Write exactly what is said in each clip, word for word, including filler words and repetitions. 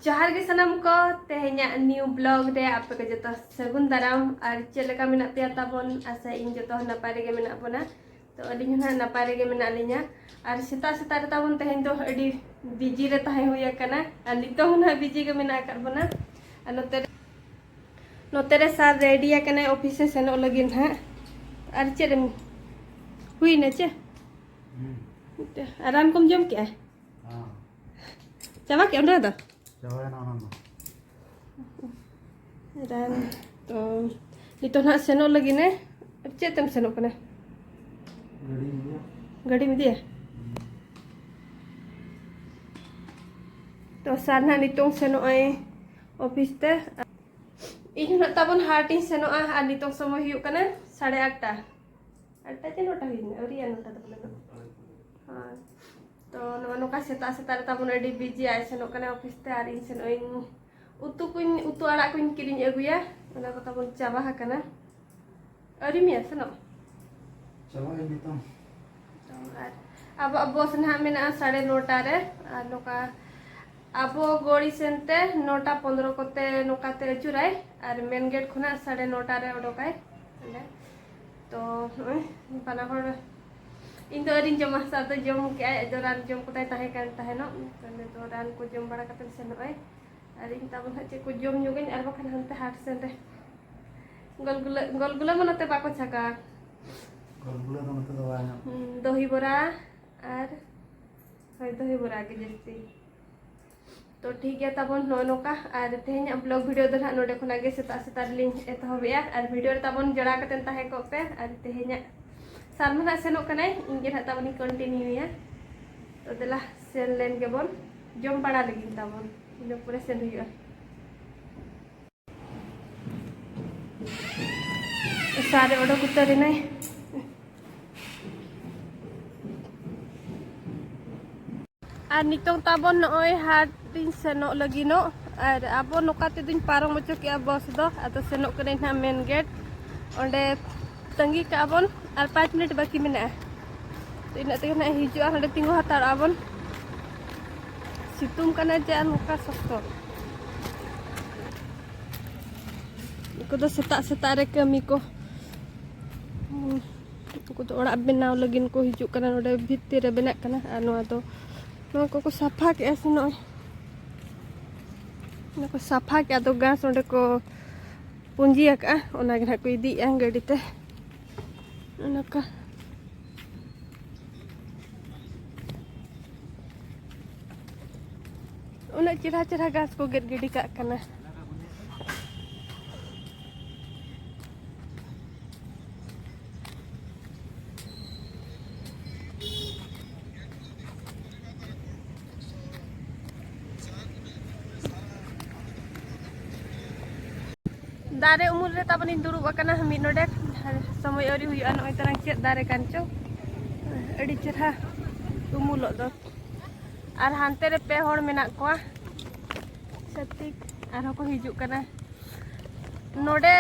ᱡᱚᱦᱟᱨ ᱜᱮ ᱥᱟᱱᱟᱢ ᱠᱚ, ᱛᱮᱦᱮᱧᱟᱜ new vlog ᱨᱮ ᱟᱯᱮ ᱠᱚ ᱡᱚᱛᱚ ᱥᱟᱹᱜᱩᱱ ᱫᱟᱨᱟᱢ᱾ ᱟᱨ ᱪᱮᱫ ᱞᱮᱠᱟ ᱢᱮᱱᱟᱜ ᱯᱮᱭᱟ ᱛᱟᱵᱚᱱ? ᱟᱥᱟᱭᱟᱹᱧ ᱡᱚᱛᱚ ᱦᱚᱲ ᱱᱟᱯᱟᱭ ᱨᱮᱜᱮ ᱢᱮᱱᱟᱜ ᱵᱚᱱᱟ᱾ ᱛᱚ ᱟᱹᱞᱤᱧ ᱦᱚᱸ ᱱᱟᱦᱟᱜ ᱱᱟᱯᱟᱭ ᱨᱮᱜᱮ ᱢᱮᱱᱟᱜ ᱞᱤᱧᱟ᱾ ᱟᱨ ᱥᱮᱛᱟᱜ ᱥᱮᱛᱟᱜ ᱨᱮ ᱛᱟᱵᱚᱱ ᱛᱮᱦᱮᱧ ᱫᱚ ᱟᱹᱰᱤ busy ᱨᱮ ᱛᱟᱦᱮᱸ ᱦᱩᱭ ᱟᱠᱟᱱᱟ, ᱟᱨ ᱱᱤᱛᱚᱝ ᱦᱚᱸ ᱱᱟᱦᱟᱜ busy ᱜᱮ ᱢᱮᱱᱟᱜ ᱟᱠᱟᱫ ᱵᱚᱱᱟ᱾ ᱟᱨ ᱱᱚᱛᱮ ᱨᱮ, ᱱᱚᱛᱮ ᱨᱮ sir ready ᱟᱠᱟᱱᱟᱭ office ᱮ ᱥᱮᱱᱚᱜ ᱞᱟᱹᱜᱤᱫ ᱱᱟᱦᱟᱜ᱾ ᱟᱨ ᱪᱮᱫ ᱮᱢ, ᱦᱩᱭᱱᱟ ᱪᱮ? ᱦᱩᱸ᱾ ᱟᱨ ᱨᱟᱱ ᱠᱚᱢ ᱡᱚᱢ ᱠᱮᱜᱼᱟ? ᱦᱮᱸ᱾ ᱪᱟᱵᱟ ᱠᱮᱜᱼᱟ ᱚᱱᱟ ᱫᱚ? ᱪᱟᱵᱟᱭᱮᱱᱟ ᱚᱱᱟ ᱫᱚ᱾ ᱨᱟᱱ ᱛᱚ ᱱᱤᱛᱚᱜ ᱱᱟᱦᱟᱜ ᱥᱮᱱᱚᱜ ᱞᱟᱹᱜᱤᱫ ᱮ᱾ ᱪᱮᱫ ᱛᱮᱢ ᱥᱮᱱᱚᱜ ᱠᱟᱱᱟ? ᱜᱟᱹᱰᱤᱧ ᱤᱫᱤᱭᱟ᱾ ᱜᱟᱹᱰᱤᱢ ᱤᱫᱤᱭᱟ? ᱦᱩᱸ᱾ ᱛᱚ sir ᱱᱟᱦᱟᱜ ᱱᱤᱛᱚᱝ ᱥᱮᱱᱚᱜ ᱟᱭ office ᱛᱮ᱾ ᱤᱧ ᱦᱚᱸ ᱱᱟᱦᱟᱜ ᱛᱟᱵᱚᱱ ᱦᱟᱴ ᱤᱧ ᱥᱮᱱᱚᱜᱼᱟ, ᱟᱨ ᱱᱤᱛᱚᱝ ᱥᱚᱢᱚᱭ ᱦᱩᱭᱩᱜ ᱠᱟᱱᱟ ᱥᱟᱲᱮ ᱟᱴᱴᱟ᱾ ᱟᱴᱴᱟ ᱪᱮ ᱱᱚᱴᱟ ᱦᱩᱭᱱᱟ? ᱟᱹᱣᱨᱤᱭᱟ ᱱᱚᱴᱟ ᱫᱚ ᱯᱟᱞᱮ ᱱᱟᱦᱟᱜ᱾ ᱦᱳᱭ᱾ ᱛᱚ ᱱᱚᱜᱼᱚ ᱱᱚᱝᱠᱟ ᱥᱮᱛᱟᱜ ᱥᱮᱛᱟᱜ ᱨᱮ ᱛᱟᱵᱚᱱ ᱟᱹᱰᱤ busy ᱟᱭ ᱥᱮᱱᱚᱜ ᱠᱟᱱᱟ office ᱛᱮ, ᱟᱨ ᱤᱧ ᱥᱮᱱᱚᱜ ᱟᱹᱧ ᱩᱛᱩ ᱠᱚᱧ, ᱩᱛᱩ ᱟᱲᱟᱜ ᱠᱚᱧ ᱠᱤᱨᱤᱧ ᱟᱹᱜᱩᱭᱟ, ᱚᱱᱟ ᱠᱚ ᱛᱟᱵᱚᱱ ᱪᱟᱵᱟ ᱟᱠᱟᱱᱟ᱾ ᱟᱹᱣᱨᱤ ᱢᱮᱭᱟ ᱥᱮᱱᱚᱜ? ᱪᱟᱵᱟᱜ ᱟᱹᱧ ᱱᱤᱛᱚᱝ᱾ ᱛᱚ ᱟᱨ ᱟᱵᱚᱣᱟᱜ bus ᱱᱟᱦᱟᱜ ᱢᱮᱱᱟᱜᱼᱟ ᱥᱟᱲᱮ ᱱᱚᱴᱟ ᱨᱮ, ᱟᱨ ᱱᱚᱝᱠᱟ ᱟᱵᱚ ᱜᱚᱲᱤ ᱥᱮᱱᱛᱮ ᱱᱚᱴᱟ ᱯᱚᱱᱫᱽᱨᱚ ᱠᱚᱛᱮ ᱱᱚᱝᱠᱟᱛᱮ ᱟᱹᱪᱩᱨᱟᱭ, ᱟᱨ main gate ᱠᱷᱚᱱᱟᱜ ᱥᱟᱲᱮ ᱱᱚᱴᱟ ᱨᱮ ᱚᱰᱚᱠᱟᱭ ᱚᱸᱰᱮ᱾ ᱛᱚ ᱱᱚᱜᱼᱚᱭ ᱵᱟᱱᱟ ᱦᱚᱲ, ᱤᱧ ᱫᱚ ᱟᱹᱣᱨᱤᱧ ᱡᱚᱢᱟ, sir ᱫᱚ ᱡᱚᱢ ᱠᱮᱜᱼᱟᱭ, ᱟᱡ ᱫᱚ ᱨᱟᱱ ᱡᱚᱢ ᱠᱚᱛᱟᱭ ᱛᱟᱦᱮᱸ ᱠᱟᱱ ᱛᱟᱦᱮᱱᱚᱜ᱾ ᱛᱚ ᱱᱤᱛᱚᱜ ᱨᱟᱱ ᱠᱚ ᱡᱚᱢ ᱵᱟᱲᱟ ᱠᱟᱛᱮ ᱥᱮᱱᱚᱜᱼᱟᱭ, ᱟᱨ ᱤᱧ ᱛᱟᱵᱚᱱ ᱦᱟᱸᱜ ᱪᱮᱫ ᱠᱚ ᱡᱚᱢ ᱧᱚᱜᱟᱹᱧ, ᱟᱨ ᱵᱟᱠᱷᱟᱱ ᱦᱟᱱᱛᱮ ᱦᱟᱴ ᱥᱮᱱ ᱨᱮ ᱜᱚᱞᱜᱩᱞᱟᱹ, ᱜᱚᱞᱜᱩᱞᱟᱹ ᱢᱟ ᱱᱚᱛᱮ ᱵᱟᱠᱚ ᱪᱷᱟᱠᱟ᱾ ᱜᱚᱞᱜᱩᱞᱟᱹ ᱫᱚ ᱱᱚᱛᱮ ᱫᱚ ᱵᱟᱭ ᱧᱟᱢᱚᱜᱼᱟ᱾ ᱦᱩᱸ, ᱫᱚᱦᱤ ᱵᱚᱨᱟ ᱟᱨ, ᱦᱳᱭ, ᱫᱚᱦᱤ ᱵᱚᱨᱟ ᱜᱮ ᱡᱟᱹᱥᱛᱤ᱾ ᱛᱚ ᱴᱷᱤᱠ ᱜᱮᱭᱟ ᱛᱟᱵᱚᱱ, ᱱᱚᱜᱼᱚ ᱱᱚᱝᱠᱟ᱾ ᱟᱨ ᱛᱮᱦᱮᱧᱟᱜ vlog video ᱫᱚ ᱱᱟᱦᱟᱜ ᱱᱚᱰᱮ ᱠᱷᱚᱱᱟᱜ ᱜᱮ ᱥᱮᱛᱟᱜ ᱥᱮᱛᱟᱜ ᱨᱮᱞᱤᱧ ᱮᱛᱚᱦᱚᱵᱮᱜᱼᱟ᱾ ᱟᱨ video ᱨᱮ ᱛᱟᱵᱚᱱ ᱡᱚᱲᱟᱣ ᱠᱟᱛᱮᱫ ᱛᱟᱦᱮᱸ ᱠᱚᱜ ᱯᱮ᱾ ᱟᱨ ᱛᱮᱦᱮᱧᱟᱜ sir ᱢᱟ ᱱᱟᱦᱟᱜ ᱥᱮᱱᱚᱜ ᱠᱟᱱᱟᱭ, ᱤᱧ ᱜᱮ ᱱᱟᱦᱟᱜ ᱛᱟᱵᱚᱱ ᱤᱧ continue ᱭᱟ᱾ ᱛᱚ ᱫᱮᱞᱟ ᱥᱮᱱ ᱞᱮᱱ ᱜᱮᱵᱚᱱ, ᱡᱚᱢ ᱵᱟᱲᱟ ᱞᱟᱹᱜᱤᱫ ᱛᱟᱵᱚᱱ, ᱤᱱᱟᱹ ᱯᱚᱨᱮ ᱥᱮᱱ ᱦᱩᱭᱩᱜᱼᱟ᱾ ᱥᱟᱨᱮ ᱚᱰᱚᱠ ᱩᱛᱟᱹᱨ ᱮᱱᱟᱭ᱾ ᱟᱨ ᱱᱤᱛᱚᱝ ᱛᱟᱵᱚᱱ ᱱᱚᱜᱼᱚᱭ ᱦᱟᱴ ᱤᱧ ᱥᱮᱱᱚᱜ ᱞᱟᱹᱜᱤᱫᱚᱜ, ᱟᱨ ᱟᱵᱚ ᱱᱚᱝᱠᱟ ᱛᱮᱫᱚᱧ ᱯᱟᱨᱚᱢ ᱦᱚᱪᱚ ᱠᱮᱜᱼᱟ bus ᱫᱚ᱾ ᱟᱫᱚ ᱥᱮᱱᱚᱜ ᱠᱟᱹᱱᱟᱹᱧ ᱱᱟᱦᱟᱜ main gate, ᱚᱸᱰᱮ ᱛᱟᱺᱜᱤ ᱠᱟᱜᱼᱟ ᱵᱚᱱ, ᱟᱨ ᱯᱟᱸᱪ minute ᱵᱟᱹᱠᱤ ᱢᱮᱱᱟᱜᱼᱟ᱾ ᱛᱚ ᱤᱱᱟᱹᱜ ᱛᱮᱜᱮ ᱱᱟᱦᱟᱜ ᱦᱤᱡᱩᱜᱼᱟ, ᱱᱚᱸᱰᱮ ᱛᱤᱸᱜᱩ ᱦᱟᱛᱟᱲᱚᱜᱼᱟ ᱵᱚᱱ᱾ ᱥᱤᱛᱩᱝ ᱠᱟᱱᱟ ᱡᱮ ᱟᱨ ᱱᱚᱝᱠᱟ ᱥᱚᱠᱛᱚ᱾ ᱩᱱᱠᱩ ᱫᱚ ᱥᱮᱛᱟᱜ ᱥᱮᱛᱟᱜ ᱨᱮ ᱠᱟᱹᱢᱤ ᱠᱚ, ᱦᱩᱸ, ᱩᱱᱠᱩ ᱫᱚ ᱚᱲᱟᱜ ᱵᱮᱱᱟᱣ ᱞᱟᱹᱜᱤᱫ ᱠᱚ ᱦᱤᱡᱩᱜ ᱠᱟᱱᱟ᱾ ᱱᱚᱰᱮ ᱵᱷᱤᱛᱤᱨ ᱨᱮ ᱵᱮᱱᱟᱜ ᱠᱟᱱᱟ᱾ ᱟᱨ ᱱᱚᱣᱟ ᱫᱚ, ᱱᱚᱣᱟ ᱠᱚᱠᱚ ᱥᱟᱯᱷᱟ ᱠᱮᱜᱼᱟ ᱥᱮ ᱱᱚᱜᱼᱚᱭ, ᱱᱚᱣᱟ ᱠᱚ ᱥᱟᱯᱷᱟ ᱠᱮᱜᱼᱟ᱾ ᱟᱫᱚ ᱜᱷᱟᱥ ᱚᱸᱰᱮ ᱠᱚ ᱯᱩᱸᱡᱤ ᱟᱠᱟᱜᱼᱟ, ᱚᱱᱟ ᱜᱮ ᱱᱟᱦᱟᱜ ᱠᱚ ᱤᱫᱤᱭᱮᱜᱼᱟ ᱜᱟᱹᱰᱤ ᱛᱮ᱾ ᱚᱱᱠᱟ ᱩᱱᱟᱹᱜ ᱪᱮᱦᱨᱟ ᱪᱮᱦᱨᱟ ᱜᱷᱟᱥ ᱠᱚ ᱜᱮᱫ ᱜᱤᱰᱤ ᱠᱟᱜ ᱠᱟᱱᱟ᱾ ᱫᱟᱨᱮ ᱩᱢᱩᱞ ᱨᱮ ᱛᱟᱵᱚᱱᱤᱧ ᱫᱩᱲᱩᱵ ᱟᱠᱟᱱᱟ ᱢᱤᱫ ᱱᱚᱰᱮᱠ᱾ ᱥᱚᱢᱚᱭ ᱟᱹᱣᱨᱤ ᱦᱩᱭᱩᱜᱼᱟ᱾ ᱱᱚᱜᱼᱚᱭ ᱛᱟᱨᱟᱝ ᱪᱮᱫ ᱫᱟᱨᱮ ᱠᱟᱱ ᱪᱚ, ᱟᱹᱰᱤ ᱪᱮᱦᱨᱟ ᱩᱢᱩᱞᱚᱜ ᱫᱚ᱾ ᱟᱨ ᱦᱟᱱᱛᱮ ᱨᱮ ᱯᱮ ᱦᱚᱲ ᱢᱮᱱᱟᱜ ᱠᱚᱣᱟ ᱪᱷᱟᱹᱛᱤᱠ, ᱟᱨᱦᱚᱸ ᱠᱚ ᱦᱤᱡᱩᱜ ᱠᱟᱱᱟ᱾ ᱱᱚᱰᱮ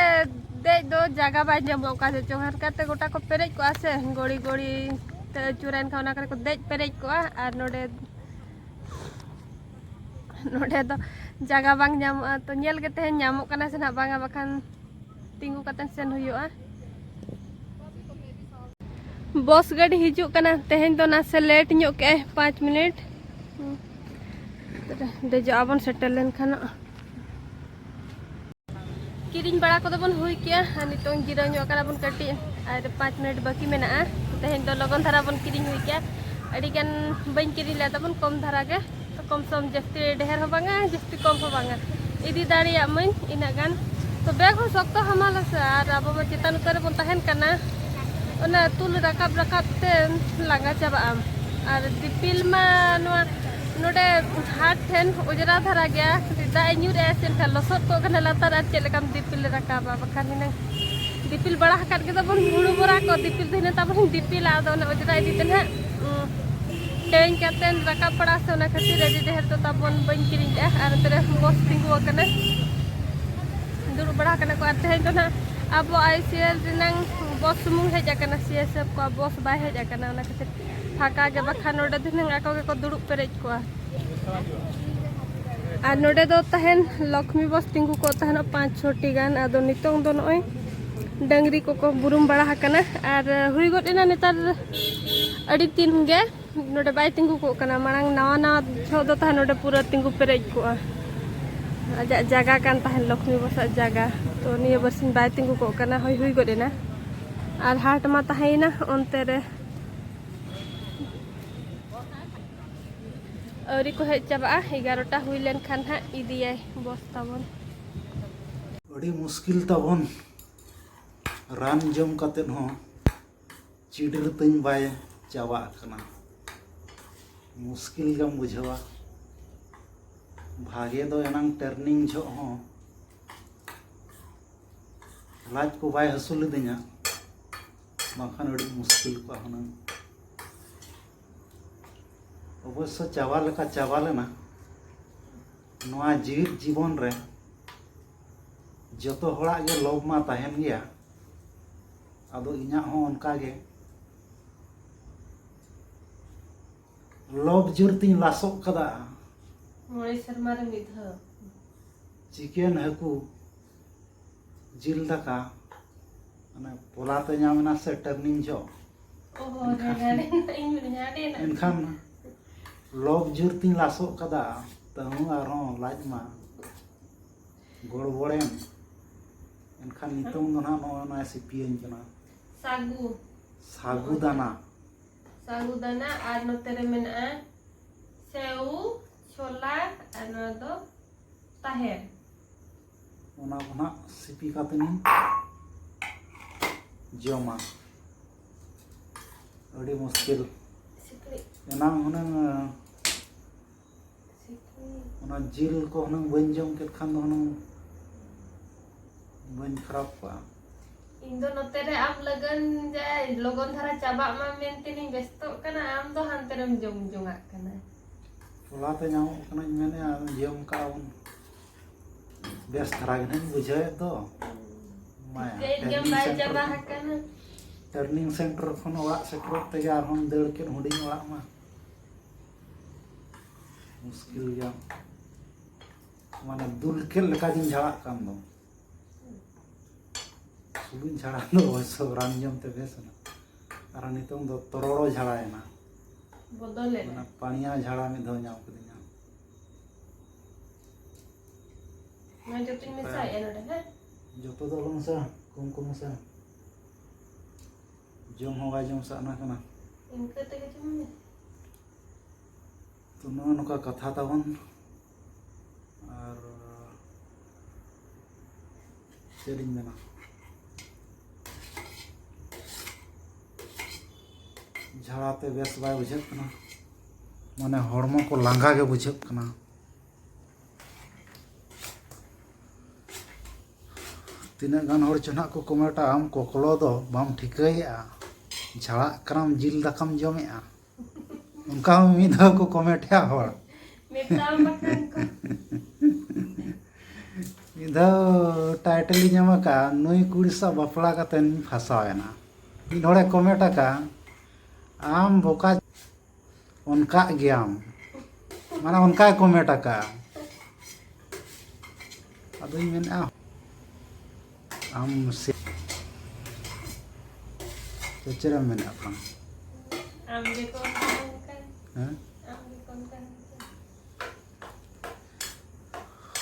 ᱫᱮᱡ ᱫᱚ ᱡᱟᱭᱜᱟ ᱵᱟᱭ ᱧᱟᱢᱚᱜᱼᱟ ᱚᱠᱟ ᱥᱮᱫ ᱪᱚᱝ, ᱦᱟᱱᱠᱟᱛᱮ ᱜᱚᱴᱟ ᱠᱚ ᱯᱮᱨᱮᱡ ᱠᱚᱜᱼᱟ ᱥᱮ, ᱜᱚᱲᱤ ᱜᱚᱲᱤ ᱛᱮ ᱟᱹᱪᱩᱨᱮᱱ ᱠᱷᱟᱱ ᱚᱱᱟ ᱠᱚᱨᱮ ᱠᱚ ᱫᱮᱡ ᱯᱮᱨᱮᱡ ᱠᱚᱜᱼᱟ᱾ ᱟᱨ ᱱᱚᱰᱮ, ᱱᱚᱰᱮ ᱫᱚ ᱡᱟᱭᱜᱟ ᱵᱟᱝ ᱧᱟᱢᱚᱜᱼᱟ᱾ ᱛᱚ ᱧᱮᱞ ᱜᱮ ᱛᱮᱦᱮᱧ ᱧᱟᱢᱚᱜ ᱠᱟᱱᱟ ᱥᱮ ᱱᱟᱦᱟᱜ ᱵᱟᱝᱟ, ᱵᱟᱠᱷᱟᱱ ᱛᱤᱸᱜᱩ ᱠᱟᱛᱮ ᱥᱮᱱ ᱦᱩᱭᱩᱜᱼᱟ᱾ ᱵᱚᱥ ᱜᱟᱹᱰᱤ ᱦᱤᱡᱩᱜ ᱠᱟᱱᱟ᱾ ᱛᱮᱦᱮᱧ ᱫᱚ ᱱᱟᱥᱮ ᱞᱮᱴ ᱧᱚᱜ ᱠᱮᱜᱼᱟᱭ, ᱯᱟᱸᱪ ᱢᱤᱱᱤᱴ᱾ ᱫᱮᱡᱚᱜ ᱟᱵᱚᱱ ᱥᱮᱴᱮᱨ ᱞᱮᱱᱠᱷᱟᱱ᱾ ᱠᱤᱨᱤᱧ ᱵᱟᱲᱟ ᱠᱚᱫᱚ ᱵᱚᱱ ᱦᱩᱭ ᱠᱮᱜᱼᱟ ᱟᱨ ᱱᱤᱛᱚᱝ ᱡᱤᱨᱟᱹᱣ ᱧᱚᱜ ᱠᱟᱱᱟ ᱵᱚᱱ ᱠᱟᱹᱴᱤᱡ, ᱟᱨ ᱯᱟᱸᱪ ᱢᱤᱱᱤᱴ ᱵᱟᱹᱠᱤ ᱢᱮᱱᱟᱜᱼᱟ᱾ ᱛᱮᱦᱮᱧ ᱫᱚ ᱞᱚᱜᱚᱱ ᱫᱷᱟᱨᱟ ᱵᱚᱱ ᱠᱤᱨᱤᱧ ᱦᱩᱭ ᱠᱮᱜᱼᱟ᱾ ᱟᱹᱰᱤ ᱜᱟᱱ ᱵᱟᱹᱧ ᱠᱤᱨᱤᱧ ᱞᱮᱫ ᱛᱟᱵᱚᱱ, ᱠᱚᱢ ᱫᱷᱟᱨᱟ ᱜᱮ, ᱠᱚᱢ ᱥᱚᱢ, ᱡᱟᱹᱥᱛᱤ ᱰᱷᱮᱨ ᱦᱚᱸ ᱵᱟᱝᱟ, ᱡᱟᱹᱥᱛᱤ ᱠᱚᱢ ᱦᱚᱸ ᱵᱟᱝᱟ, ᱤᱫᱤ ᱫᱟᱲᱮᱭᱟᱜ ᱢᱟᱹᱧ ᱤᱱᱟᱹᱜ ᱜᱟᱱ᱾ ᱛᱚ ᱵᱮᱜᱽ ᱦᱚᱸ ᱥᱚᱠᱛᱚ ᱦᱟᱢᱟᱞᱟ ᱥᱮ, ᱟᱨ ᱟᱵᱚ ᱢᱟ ᱪᱮᱛᱟᱱ ᱩᱛᱟᱹᱨ ᱨᱮᱵᱚᱱ ᱛᱟᱦᱮᱱ ᱠᱟᱱᱟ, ᱚᱱᱟ ᱛᱩᱞ ᱨᱟᱠᱟᱵ ᱨᱟᱠᱟᱵ ᱛᱮ ᱞᱟᱸᱜᱟ ᱪᱟᱵᱟᱜ ᱟᱢ᱾ ᱟᱨ ᱫᱤᱯᱤᱞ ᱢᱟ ᱱᱚᱣᱟ ᱱᱚᱰᱮ ᱦᱟᱴ ᱴᱷᱮᱱ ᱚᱸᱡᱽᱨᱟ ᱫᱷᱟᱨᱟ ᱜᱮᱭᱟ, ᱫᱟᱜ ᱮ ᱧᱩᱨᱮᱜᱼᱟ ᱥᱮ ᱮᱱᱠᱷᱟᱱ ᱞᱚᱥᱚᱫ ᱠᱚᱜ ᱠᱟᱱᱟ ᱞᱟᱛᱟᱨ, ᱟᱨ ᱪᱮᱫ ᱞᱮᱠᱟᱢ ᱫᱤᱯᱤᱞ ᱨᱟᱠᱟᱵᱟ? ᱵᱟᱠᱷᱟᱱ ᱦᱩᱱᱟᱹᱝ ᱫᱤᱯᱤᱞ ᱵᱟᱲᱟ ᱟᱠᱟᱫ ᱜᱮᱫᱚ ᱵᱚᱱ ᱦᱩᱲᱩ ᱵᱚᱨᱟ ᱠᱚ, ᱫᱤᱯᱤᱞ ᱫᱚ ᱦᱤᱱᱟᱹ ᱛᱟᱵᱚᱱ ᱫᱤᱯᱤᱞᱟ, ᱟᱫᱚ ᱚᱱᱮ ᱚᱸᱡᱽᱨᱟ ᱤᱫᱤ ᱛᱮ ᱱᱟᱦᱟᱜ, ᱩᱸ, ᱴᱮᱣᱮᱧ ᱠᱟᱛᱮ ᱨᱟᱠᱟᱵ ᱯᱟᱲᱟᱜᱼᱟ ᱥᱮ, ᱚᱱᱟ ᱠᱷᱟᱹᱛᱤᱨ ᱟᱹᱰᱤ ᱰᱷᱮᱨ ᱫᱚ ᱛᱟᱵᱚᱱ ᱵᱟᱹᱧ ᱠᱤᱨᱤᱧ ᱞᱮᱜᱼᱟ᱾ ᱟᱨ ᱱᱚᱛᱮ ᱨᱮ ᱵᱚᱥ ᱛᱤᱸᱜᱩ ᱟᱠᱟᱱᱟ, ᱫᱩᱲᱩᱵ ᱵᱟᱲᱟ ᱟᱠᱟᱱᱟ ᱠᱚ᱾ ᱟᱨ ᱛᱮᱦᱮᱧ ᱫᱚ ᱱᱟᱦᱟᱜ ᱟᱵᱚ ᱟᱭ ᱥᱤ ᱮᱞ ᱨᱮᱱᱟᱝ ᱵᱚᱥ ᱥᱩᱢᱩᱝ ᱦᱮᱡ ᱟᱠᱟᱱᱟ, ᱥᱤ ᱮᱥ ᱮᱯᱷ ᱠᱚᱣᱟᱜ ᱵᱚᱥ ᱵᱟᱭ ᱦᱮᱡ ᱟᱠᱟᱱᱟ, ᱚᱱᱟ ᱠᱷᱟᱹᱛᱤᱨ ᱯᱷᱟᱸᱠᱟ ᱜᱮ, ᱵᱟᱠᱷᱟᱱ ᱱᱚᱰᱮ ᱫᱚ ᱦᱩᱱᱟᱹᱝ ᱟᱠᱚ ᱜᱮᱠᱚ ᱫᱩᱲᱩᱵ ᱯᱮᱨᱮᱡ ᱠᱚᱜᱼᱟ᱾ ᱟᱨ ᱱᱚᱰᱮ ᱫᱚ ᱛᱟᱦᱮᱱ ᱞᱚᱠᱷᱢᱤ ᱵᱚᱥ ᱛᱤᱸᱜᱩ ᱠᱚᱜ ᱛᱟᱦᱮᱱᱚᱜ ᱯᱟᱸᱪ ᱪᱷᱚᱴᱤ ᱜᱟᱱ᱾ ᱟᱫᱚ ᱱᱤᱛᱚᱝ ᱫᱚ ᱱᱚᱜᱼᱚᱭ ᱰᱟᱹᱝᱨᱤ ᱠᱚᱠᱚ ᱵᱩᱨᱩᱢ ᱵᱟᱲᱟ ᱟᱠᱟᱱᱟ᱾ ᱟᱨ ᱦᱩᱭ ᱜᱚᱫ ᱮᱱᱟ ᱱᱮᱛᱟᱨ ᱟᱹᱰᱤ ᱫᱤᱱ ᱜᱮ, ᱱᱚᱰᱮ ᱵᱟᱭ ᱛᱤᱸᱜᱩ ᱠᱚᱜ ᱠᱟᱱᱟ᱾ ᱢᱟᱲᱟᱝ ᱱᱟᱣᱟ ᱱᱟᱣᱟ ᱡᱚᱦᱚᱜ ᱫᱚ ᱛᱟᱦᱮᱱ ᱱᱚᱰᱮ ᱯᱩᱨᱟᱹ ᱛᱤᱸᱜᱩ ᱯᱮᱨᱮᱡ ᱠᱚᱜᱼᱟ᱾ ᱟᱡᱟᱜ ᱡᱟᱭᱜᱟ ᱠᱟᱱ ᱛᱟᱦᱮᱱ ᱞᱚᱠᱷᱢᱤ ᱵᱚᱥᱟᱜ ᱡᱟᱭᱜᱟ᱾ ᱛᱚ ᱱᱤᱭᱟᱹ ᱵᱟᱨᱥᱤᱧ ᱵᱟᱭ ᱛᱤᱸᱜᱩ ᱠᱚᱜ ᱠᱟᱱᱟ, ᱦᱩᱭ ᱦᱩᱭ ᱜᱚᱫ ᱮᱱᱟ᱾ ᱟᱨ ᱦᱟᱴ ᱢᱟ ᱛᱟᱦᱮᱸᱭᱮᱱᱟ ᱚᱱᱛᱮ ᱨᱮ᱾ ᱟᱹᱣᱨᱤ ᱠᱚ ᱦᱮᱡ ᱪᱟᱵᱟᱜᱼᱟ, ᱮᱜᱟᱨᱚᱴᱟ ᱦᱩᱭ ᱞᱮᱱᱠᱷᱟᱱ ᱦᱟᱸᱜ ᱤᱫᱤᱭᱟᱭ ᱵᱚᱥ ᱛᱟᱵᱚᱱ᱾ ᱟᱹᱰᱤ ᱢᱩᱥᱠᱤᱞ ᱛᱟᱵᱚᱱ ᱨᱟᱱ ᱡᱚᱢ ᱠᱟᱛᱮᱫ ᱦᱚᱸ ᱪᱤᱰᱤᱨ ᱛᱤᱧ ᱵᱟᱭ ᱪᱟᱵᱟᱜ ᱠᱟᱱᱟ᱾ ᱢᱩᱥᱠᱤᱞ ᱜᱮᱢ ᱵᱩᱡᱷᱟᱹᱣᱟ᱾ ᱵᱷᱟᱜᱮ ᱫᱚ ᱮᱱᱟᱝ ᱴᱨᱮᱱᱤᱝ ᱡᱚᱦᱚᱜ ᱦᱚᱸ ᱞᱟᱡ ᱠᱚ ᱵᱟᱭ ᱦᱟᱹᱥᱩ ᱞᱤᱫᱤᱧᱟ, ᱵᱟᱝᱠᱷᱟᱱ ᱟᱹᱰᱤ ᱢᱩᱥᱠᱤᱞ ᱠᱚᱜᱼᱟ ᱦᱩᱱᱟᱹᱝ᱾ ᱚᱵᱚᱥᱥᱚ ᱪᱟᱵᱟ ᱞᱮᱠᱟ ᱪᱟᱵᱟ ᱞᱮᱱᱟ᱾ ᱱᱚᱣᱟ ᱡᱤᱣᱤᱫ ᱡᱤᱵᱚᱱ ᱨᱮ ᱡᱚᱛᱚ ᱦᱚᱲᱟᱜ ᱜᱮ ᱞᱚᱵᱽ ᱢᱟ ᱛᱟᱦᱮᱱ ᱜᱮᱭᱟ᱾ ᱟᱫᱚ ᱤᱧᱟᱹᱜ ᱦᱚᱸ ᱚᱱᱠᱟ ᱜᱮ ᱞᱚᱵᱽ ᱡᱳᱨ ᱛᱤᱧ ᱞᱟᱥᱚᱜ ᱠᱟᱫᱟ᱾ ᱢᱚᱬᱮ ᱥᱮᱨᱢᱟ ᱨᱮ ᱢᱤᱫ ᱫᱷᱟᱣ᱾ ᱪᱤᱠᱮᱱ, ᱦᱟᱹᱠᱩ, ᱡᱤᱞ ᱫᱟᱠᱟ, ᱢᱟᱱᱮ ᱯᱚᱞᱟᱛᱮ ᱧᱟᱢ ᱮᱱᱟ ᱥᱮ ᱴᱨᱮᱱᱤᱝ ᱡᱚᱦᱚᱜ᱾ ᱚ ᱦᱚᱸ, ᱮᱱᱠᱷᱟᱱ ᱦᱟᱸᱰᱮ ᱱᱟᱜ ᱤᱧ ᱢᱮᱱᱟ, ᱦᱟᱸᱰᱮ ᱱᱟᱜ᱾ ᱮᱱᱠᱷᱟᱱ ᱞᱚᱵᱽ ᱡᱳᱨ ᱛᱤᱧ ᱞᱟᱥᱚᱜ ᱠᱟᱫᱟ, ᱛᱟᱹᱦᱩ ᱟᱨᱦᱚᱸ ᱞᱟᱡ ᱢᱟ ᱜᱚᱲᱵᱚᱲᱮᱱ᱾ ᱮᱱᱠᱷᱟᱱ ᱱᱤᱛᱚᱝ ᱫᱚ ᱱᱟᱦᱟᱜ ᱱᱚᱜᱼᱚ ᱱᱚᱣᱟ ᱥᱤᱯᱤᱭᱟᱹᱧ ᱠᱟᱱᱟ᱾ ᱥᱟᱹᱜᱩ᱾ ᱥᱟᱹᱜᱩ ᱫᱟᱱᱟ᱾ ᱥᱟᱹᱜᱩ ᱫᱟᱱᱟ, ᱟᱨ ᱱᱚᱛᱮ ᱨᱮ ᱢᱮᱱᱟᱜᱼᱟ ᱥᱮᱣ, ᱪᱷᱳᱞᱟ, ᱟᱨ ᱱᱚᱣᱟ ᱫᱚ ᱛᱟᱦᱮᱨ᱾ ᱚᱱᱟ ᱠᱚ ᱱᱟᱜ ᱥᱤᱯᱤ ᱠᱟᱛᱮ ᱤᱧ ᱡᱚᱢᱟ᱾ ᱟᱹᱰᱤ ᱢᱩᱥᱠᱤᱞ᱾ ᱥᱤᱠᱲᱤᱡ᱾ ᱮᱱᱟᱝ ᱦᱩᱱᱟᱹᱝ, ᱥᱤᱠᱲᱤᱡ᱾ ᱚᱱᱟ ᱡᱤᱞ ᱠᱚ ᱦᱩᱱᱟᱹᱝ ᱵᱟᱹᱧ ᱡᱚᱢ ᱠᱮᱫ ᱠᱷᱟᱱ ᱫᱚ ᱦᱩᱱᱟᱹᱝ ᱵᱟᱹᱧ ᱠᱷᱟᱨᱟᱯ ᱠᱚᱜᱼᱟ᱾ ᱤᱧ ᱫᱚ ᱱᱚᱛᱮ ᱨᱮ ᱟᱢ ᱞᱟᱹᱜᱤᱫ ᱡᱮ ᱞᱚᱜᱚᱱ ᱫᱷᱟᱨᱟ ᱪᱟᱵᱟᱜ ᱢᱟ ᱢᱮᱱᱛᱮ ᱤᱧ ᱵᱮᱥᱛᱚᱜ ᱠᱟᱱᱟ, ᱟᱢ ᱫᱚ ᱦᱟᱱᱛᱮ ᱨᱮᱢ ᱡᱚᱢ ᱡᱚᱝᱟᱜ ᱠᱟᱱᱟ᱾ ᱦᱚᱞᱟ ᱛᱮ ᱧᱟᱢᱚᱜ ᱠᱟᱱᱟᱧ ᱢᱮᱱᱮᱫᱼᱟ, ᱡᱚᱢ ᱠᱟᱜᱼᱟ ᱵᱚᱱ᱾ ᱵᱮᱥ ᱫᱷᱟᱨᱟ ᱜᱮ ᱱᱟᱜ ᱤᱧ ᱵᱩᱡᱷᱟᱹᱣᱮᱫ ᱫᱚ᱾ ᱢᱟᱭᱟ, ᱴᱷᱤᱠᱟᱹᱭᱮᱫ ᱜᱮᱭᱟᱢ, training ᱵᱟᱭ center ᱪᱟᱵᱟ ᱠᱷᱚᱱ, ᱟᱠᱟᱱᱟ᱾ Training center ᱠᱷᱚᱱ ᱚᱲᱟᱜ ᱥᱮᱴᱮᱨᱚᱜ ᱛᱮᱜᱮ ᱟᱨᱦᱚᱸ ᱫᱟᱹᱲ ᱠᱮᱫ ᱦᱩᱰᱤᱧ ᱚᱲᱟᱜ ᱢᱟ᱾ ᱢᱩᱥᱠᱤᱞ ᱜᱮᱭᱟ᱾ ᱢᱟᱱᱮ ᱫᱩᱞ ᱠᱮᱫ ᱞᱮᱠᱟ ᱜᱤᱧ ᱡᱷᱟᱲᱟᱜ ᱠᱟᱱ ᱫᱚ᱾ ᱥᱩᱫᱩᱧ ᱡᱷᱟᱲᱟᱜ ᱫᱚ ᱚᱵᱚᱥᱥᱚ ᱨᱟᱱ ᱡᱚᱢ ᱛᱮ ᱵᱮᱥ ᱮᱱᱟ᱾ ᱟᱨ ᱱᱤᱛᱚᱝ ᱫᱚ ᱛᱚᱨᱚᱲᱚ ᱡᱷᱟᱲᱟᱭᱮᱱᱟ᱾ ᱵᱚᱫᱚᱞᱮᱱᱟ᱾ ᱢᱟᱱᱮ ᱯᱟᱹᱲᱤᱭᱟ ᱡᱷᱟᱲᱟ ᱢᱤᱫ ᱫᱷᱟᱣ ᱧᱟᱢ ᱠᱤᱫᱤᱧᱟ᱾ ᱱᱚᱣᱟ ᱡᱚᱛᱚᱧ ᱢᱮᱥᱟᱭᱮᱫᱼᱟ ᱱᱚᱰᱮ, ᱦᱮᱸ? ᱡᱚᱛᱚ ᱫᱚ ᱟᱞᱚ ᱢᱮᱥᱟ, ᱠᱚᱢ ᱠᱚᱢ ᱢᱮᱥᱟ᱾ ᱡᱚᱢ ᱦᱚᱸ ᱵᱟᱭ ᱡᱚᱢ ᱥᱟᱱᱟ ᱠᱟᱱᱟ᱾ ᱤᱱᱠᱟᱹ ᱛᱮᱜᱮ ᱡᱚᱢ ᱢᱮ᱾ ᱛᱚ, ᱱᱚᱜᱼᱚ ᱱᱚᱝᱠᱟ ᱠᱟᱛᱷᱟ ᱛᱟᱵᱚᱱ᱾ ᱟᱨ ᱪᱮᱫ ᱤᱧ ᱢᱮᱱᱟ, ᱡᱷᱟᱲᱟ ᱛᱮ ᱵᱮᱥ ᱵᱟᱭ ᱵᱩᱡᱷᱟᱹᱜ ᱠᱟᱱᱟ, ᱢᱟᱱᱮ ᱦᱚᱲᱢᱚ ᱠᱚ ᱞᱟᱸᱜᱟ ᱜᱮ ᱵᱩᱡᱷᱟᱹᱜ ᱠᱟᱱᱟ᱾ ᱛᱤᱱᱟᱹᱜ ᱜᱟᱱ ᱦᱚᱲ ᱪᱚ ᱱᱟᱦᱟᱜ ᱠᱚ ᱠᱚᱢᱮᱱᱴᱟ, "ᱟᱢ ᱠᱚᱠᱞᱚ ᱫᱚ ᱵᱟᱢ ᱴᱷᱤᱠᱟᱹᱭᱮᱫᱼᱟ, ᱡᱷᱟᱲᱟᱜ ᱠᱟᱱᱟᱢ, ᱡᱤᱞ ᱫᱟᱠᱟᱢ ᱡᱚᱢᱮᱫᱼᱟ?" ᱚᱱᱠᱟ ᱦᱚᱸ ᱢᱤᱫ ᱫᱷᱟᱣ ᱠᱚ ᱠᱚᱢᱮᱱᱴᱮᱜᱼᱟ ᱦᱚᱲ᱾ ᱢᱮᱛᱟᱢ ᱵᱟᱠᱷᱟᱱ ᱠᱚ᱾ ᱢᱤᱫ ᱫᱷᱟᱣ ᱴᱟᱭᱴᱮᱞ ᱤᱧ ᱮᱢ ᱟᱠᱟᱫᱼᱟ, "ᱱᱩᱭ ᱠᱩᱲᱤ ᱥᱟᱶ ᱵᱟᱯᱞᱟ ᱠᱟᱛᱮᱧ ᱯᱷᱟᱸᱥᱟᱣ ᱮᱱᱟ᱾" ᱢᱤᱫ ᱦᱚᱲᱮ ᱠᱚᱢᱮᱱᱴ ᱟᱠᱟᱫᱼᱟ, "ᱟᱢ ᱵᱚᱠᱟ ᱚᱱᱠᱟᱜ ᱜᱮᱭᱟᱢ", ᱢᱟᱱᱮ ᱚᱱᱠᱟᱭ ᱠᱚᱢᱮᱱᱴ ᱟᱠᱟᱫᱼᱟ᱾ ᱟᱫᱚᱧ ᱢᱮᱱᱮᱫᱼᱟ, ᱟᱢ ᱥᱮ-, ᱥᱮ ᱪᱮᱫ ᱮᱢ ᱢᱮᱱᱮᱫᱼᱟ ᱠᱷᱟᱱ? ᱟᱢ ᱜᱮ ᱠᱚᱢ ᱛᱟᱦᱮᱱ ᱠᱷᱟᱱ᱾ ᱦᱮᱸ? ᱟᱢ ᱜᱮ ᱠᱚᱢ ᱛᱟᱦᱮᱱ ᱠᱷᱟᱱ᱾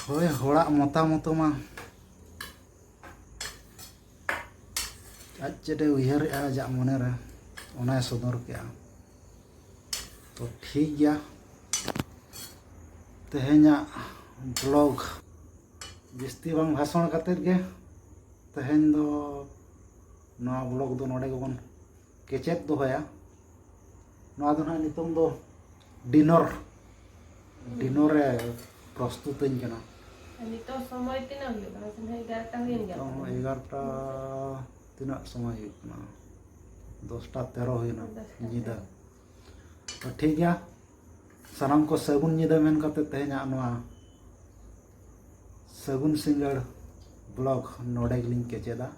ᱦᱳᱭ, ᱦᱚᱲᱟᱜ ᱢᱚᱛᱟᱢᱚᱛ ᱢᱟ ᱟᱡ ᱪᱮᱫ ᱮ ᱩᱭᱦᱟᱹᱨᱮᱜᱼᱟ, ᱟᱡᱟᱜ ᱢᱚᱱᱮᱨᱮ ᱚᱱᱟᱭ ᱥᱚᱫᱚᱨ ᱠᱮᱜᱼᱟ᱾ ᱛᱚ ᱴᱷᱤᱠ ᱜᱮᱭᱟ, ᱛᱮᱦᱮᱧᱟᱜ ᱵᱞᱚᱜ ᱡᱟᱹᱥᱛᱤ ᱵᱟᱝ ᱵᱷᱟᱥᱚᱬ ᱠᱟᱛᱮᱫ ᱜᱮ ᱛᱮᱦᱮᱧ ᱫᱚ ᱱᱚᱣᱟ ᱵᱞᱚᱜ ᱫᱚ ᱱᱚᱰᱮ ᱜᱮᱵᱚᱱ ᱠᱮᱪᱮᱫ ᱫᱚᱦᱚᱭᱟ᱾ ᱱᱚᱣᱟ ᱫᱚ ᱱᱟᱦᱟᱜ ᱱᱤᱛᱚᱝ ᱫᱚ ᱰᱤᱱᱚᱨ, ᱰᱤᱱᱚᱨ ᱮ ᱯᱨᱚᱥᱛᱩᱛᱟᱹᱧ ᱠᱟᱱᱟ᱾ ᱟᱨ ᱱᱤᱛᱚᱜ ᱥᱚᱢᱚᱭ ᱛᱤᱱᱟᱹᱜ ᱦᱩᱭᱩᱜ ᱠᱟᱱᱟ? ᱥᱮ ᱱᱟᱦᱟᱜ ᱮᱜᱟᱨᱚᱴᱟ ᱦᱩᱭᱮᱱ ᱜᱮᱭᱟ? ᱱᱤᱛᱚᱝ ᱮᱜᱟᱨᱚᱴᱟ ᱛᱤᱱᱟᱹᱜ ᱥᱚᱢᱚᱭ ᱦᱩᱭᱩᱜ ᱠᱟᱱᱟ? ᱫᱚᱥᱴᱟ ᱛᱮᱨᱚ ᱦᱩᱭᱱᱟ ᱫᱚᱥᱴᱟ ᱧᱤᱫᱟᱹ᱾ ᱛᱮᱨᱚ᱾ ᱛᱚ ᱴᱷᱤᱠ ᱜᱮᱭᱟ, ᱥᱟᱱᱟᱢ ᱠᱚ ᱥᱟᱹᱜᱩᱱ ᱧᱤᱫᱟᱹ ᱢᱮᱱ ᱠᱟᱛᱮ ᱛᱮᱦᱮᱧᱟᱜ ᱱᱚᱣᱟ ᱥᱟᱹᱜᱩᱱ ᱥᱤᱸᱜᱟᱹᱲ ᱵᱞᱚᱜ ᱱᱚᱰᱮ ᱜᱮᱞᱤᱧ ᱠᱮᱪᱮᱫᱟ᱾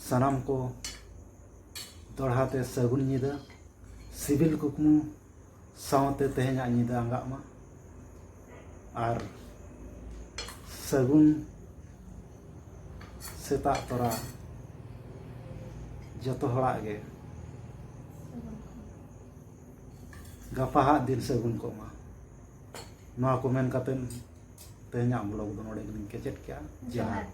ᱥᱟᱱᱟᱢ ᱠᱚ ᱫᱚᱦᱲᱟ ᱛᱮ ᱥᱟᱹᱜᱩᱱ ᱧᱤᱫᱟᱹ, ᱥᱤᱵᱤᱞ ᱠᱩᱠᱢᱩ, ᱥᱟᱶᱛᱮ ᱛᱮᱦᱮᱧᱟᱜ ᱧᱤᱫᱟᱹ ᱟᱸᱜᱟᱜ ᱢᱟ᱾ ᱟᱨ ᱥᱟᱹᱜᱩᱱ ᱥᱮᱛᱟᱜ ᱛᱚᱨᱟ ᱡᱚᱛᱚ ᱦᱚᱲᱟᱜ ᱜᱮ᱾ ᱜᱟᱯᱟ ᱦᱟᱜ ᱫᱤᱱ ᱥᱟᱹᱜᱩᱱ ᱠᱚᱜ ᱢᱟ᱾ ᱱᱚᱣᱟ ᱠᱚ ᱢᱮᱱ ᱠᱟᱛᱮ ᱛᱮᱦᱮᱧᱟᱜ ᱵᱞᱚᱜ ᱫᱚ ᱱᱚᱰᱮ ᱜᱮᱞᱤᱧ ᱠᱮᱪᱮᱫ ᱠᱮᱜᱼᱟ᱾ ᱡᱚᱦᱟᱨ᱾